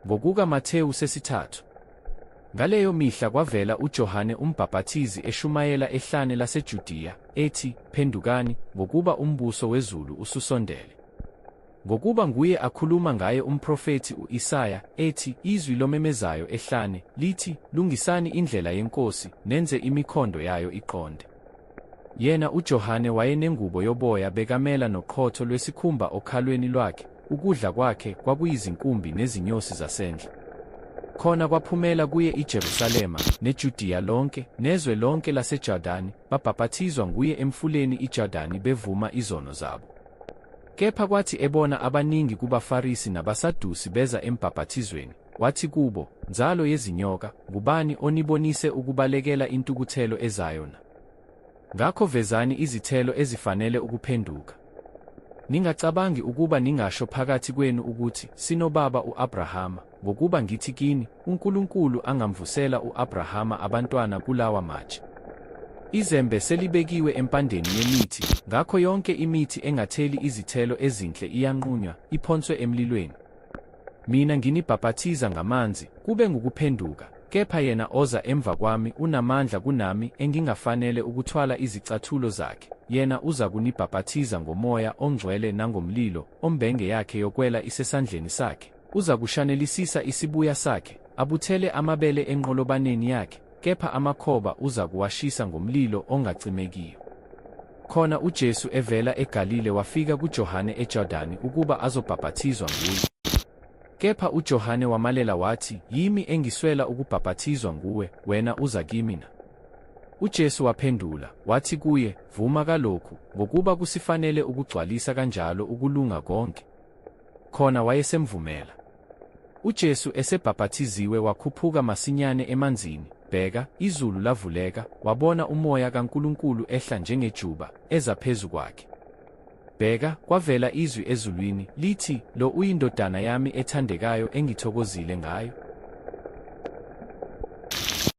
Ngokuka Mathewu sesithathu. Ngaleyo mihla kwavela uJohane uMbhapathizi eshumayela ehlane laseJudiya, ethi, Phendukani, ngokuba umbuso wezulu ususondele. Ngokuba nguye akhuluma ngaye umprofethi u-Isaya, ethi, Izwi lomemezayo ehlane, lithi, Lungisani indlela yeNkosi, nenze imikhondo yayo iqonde. Yena uJohane wayenengubo yoboya bekamela noqhotho lwesikhumba okhalweni lwakhe, ukudla kwakhe kwakuyizinkumbi nezinyosi zasendle. Khona kwaphumela kuye iJerusalema, neJudiya lonke, nezwe lonke laseJordani, babhapathizwa nguye emfuleni iJordani bevuma izono zabo. Kepha kwathi ebona abaningi kubaFarisi nabaSadusi beza embhapathizweni, wathi kubo, Nzalo yezinyoka, ngubani onibonise ukubalekela intukuthelo ezayo na? Ngakho vezani izithelo ezifanele ukuphenduka. Ningacabangi ukuba ningasho phakathi kwenu ukuthi, Sinobaba u-Abrahama, ngokuba ngithi kini, uNkulunkulu angamvusela u-Abrahama abantwana kulawa matshe. Izembe selibekiwe empandeni yemithi, ngakho yonke imithi engatheli izithelo ezinhle iyanqunywa, iphonswe emlilweni. Mina nginibhapathiza ngamanzi, kube ngukuphenduka, kepha yena oza emva kwami unamandla kunami engingafanele ukuthwala izicathulo zakhe, yena uzakunibhapathiza ngoMoya oNgcwele nangomlilo, ombenge yakhe yokwela isesandleni sakhe, uzakushanelisisa isibuya sakhe, abuthele amabele enqolobaneni yakhe, kepha amakhoba uzakuwashisa ngomlilo ongacimekiyo. Khona uJesu evela eGalile wafika kuJohane eJordani ukuba azobhapathizwa nguye. Kepha uJohane wamalela wathi, Yimi engiswela ukubhapathizwa nguwe, wena uza kimi na? UJesu waphendula, wathi kuye, Vuma kalokhu, ngokuba kusifanele ukugcwalisa kanjalo ukulunga konke. Khona wayesemvumela. UJesu esebhapathiziwe wakhuphuka masinyane emanzini, bheka, izulu lavuleka, wabona uMoya kaNkulunkulu ehla njengejuba, eza phezu kwakhe. Bheka, kwavela izwi ezulwini, lithi, Lo uyiNdodana yami ethandekayo engithokozile ngayo.